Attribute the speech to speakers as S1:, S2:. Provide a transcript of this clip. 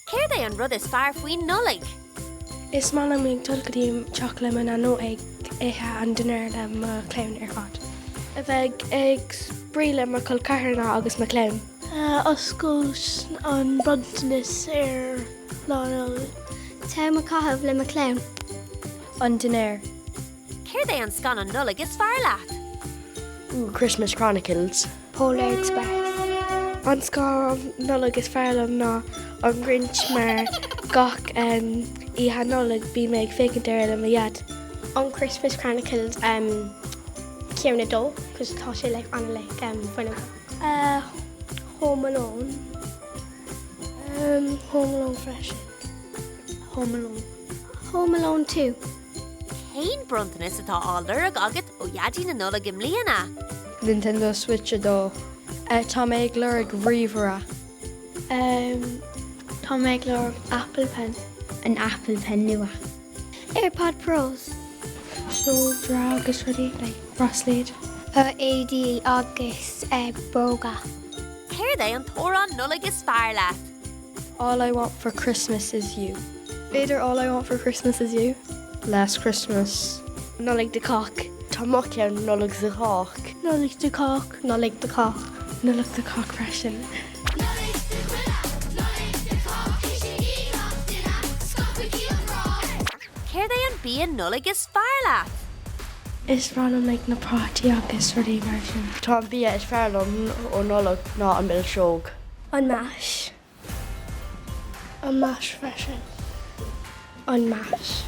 S1: Céard é an rud is fearr faoin Nollaig?
S2: Is maith liom ag dul go dtí teach le mo nano ag ithe an dinnéar le mo chlann ar fad. A bheith ag spraoi le mo chol ceathracha agus mo chlann.
S3: Oscailt an bronntanas ar Lá Nollag.
S4: T-am a chaitheamh le mo chlann.
S5: An dinnéar.
S1: Céard é an scannán Nollag is fearr leat?
S6: Ooh, Christmas Chronicles.
S4: Polar Express.
S2: An scannán Nollag is fearr liom ná An Grinch mar gach oíche Nollag bím ag féachaint air le mo dhaid.
S4: An Christmas Chronicles ceann a dó cos tá sé like an like fuinneog.
S3: Home Alone.
S2: Home Alone freisin.
S5: Home Alone.
S4: Home Alone 2.
S1: Cén bronntanas atá á lorg agat ó Dhaidí na Nollag i mbliana?
S5: Nintendo Switch 2. Tá mé ag lorg ríomhaire.
S3: Tá mé ag lorg Apple Pen.
S4: An Apple Pen nua. AirPod Pros.
S2: Seodra agus rudaí, like braisléid.
S4: Éadaí agus bróga.
S1: Céard é an t-amhrán Nollag is fearr leat?
S5: All I want for Christmas is you.
S7: B'fhéidir All I want for Christmas is you.
S5: Last Christmas.
S6: Nollaig do chách. Tá mo cheann Nollaig do chách.
S3: Nollaig do chách.
S4: Nollaig do chách.
S2: Nollaig do chách freisin.
S1: Céard é an bia Nollag is fearr leat?
S2: Is breá liom like na prátaí agus rudaí mar sin.
S6: Tá an bia is fearr liom ó Nollaig ná an milseog.
S3: An mash.
S2: An mash freisin.
S4: An mash.